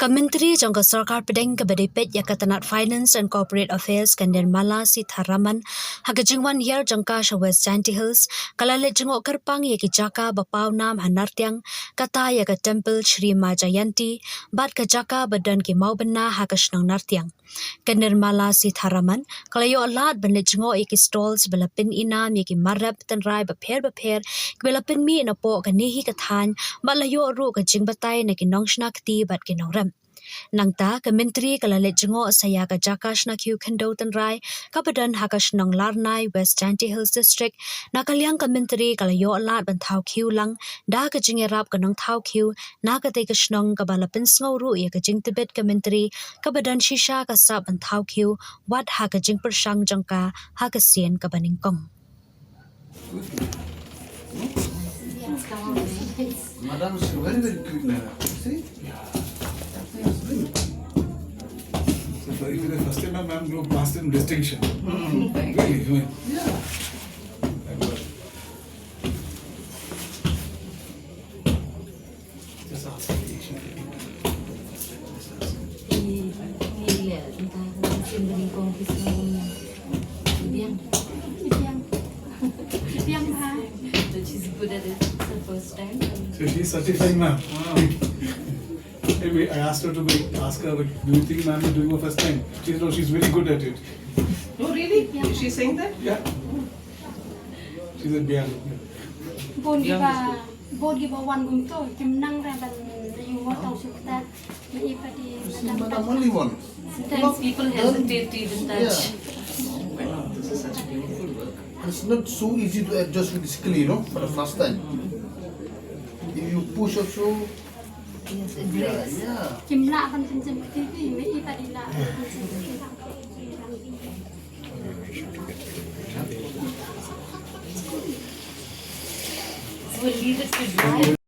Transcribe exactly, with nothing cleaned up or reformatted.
Ka Myntri jong ka Sorkar Pdeng kaba dei peit ïa ka tnat Finance and Corporate Affairs, ka Nirmala Sitharaman, ha ka jingwan hiar jong ka sha West Jaintia Hills, ka la leit jngoh kyrpang ïa ki jaka ba paw nam ha Nartiang, kata ïa ka Temple Shri Ma Jayanti, bad ka jaka ba don ki mawbynna ha ka shnong Nartiang. Ka Nirmala Sitharaman ka la ïoh lad ban leit jngoh ïa ki stalls ba la pynïnam ïa ki mar rep tynrai bapher bapher kiba la pynmih napoh kane hi ka thaiñ, bad la ïoh ruh ka jingbatai na ki nongshna kti bad ki nongrep. Nangta ka Myntri ka la leit jngoh sa ïa ka jaka shna khiew khyndew tynrai kaba don ha ka shnong Larnai, West Jaintia Hills District. Na ka liang ka Myntri ka la ïoh lad ban thaw khiew lang da ka jingïarap ka nongthaw khiew na katei ka shnong, kaba la pynsngew ruh ïa ka jingtbit ka Myntri kaba don shisha ka sap ban thaw khiew, wat ha ka jingpyrshang jong ka ha ka sien kaba nyngkong. Madam is very, very quick, madam. See? So, if it is first time, ma'am, you passed in distinction. Really, I mean, yeah. Just ask. Just ask. She's good at it. It's her first time. So she's certifying, ma'am. Anyway, I asked her to make, ask her, like, do you think ma'am is doing her first time? She said, no, she's very good at it. Oh, really? Is she saying that? Yeah. She said, yeah. Bun kiba, bun kiba wan kumto, kim nang re ban ïoh tong suktat, ma i pati. See, madam, only one. Sometimes people hesitate to even touch. It's not so easy to adjust with skill, you know, for the first time. If you push also, yeah, yeah. Kim lah ban sim sim kiti, ma i pati lah. We'll leave it to dry.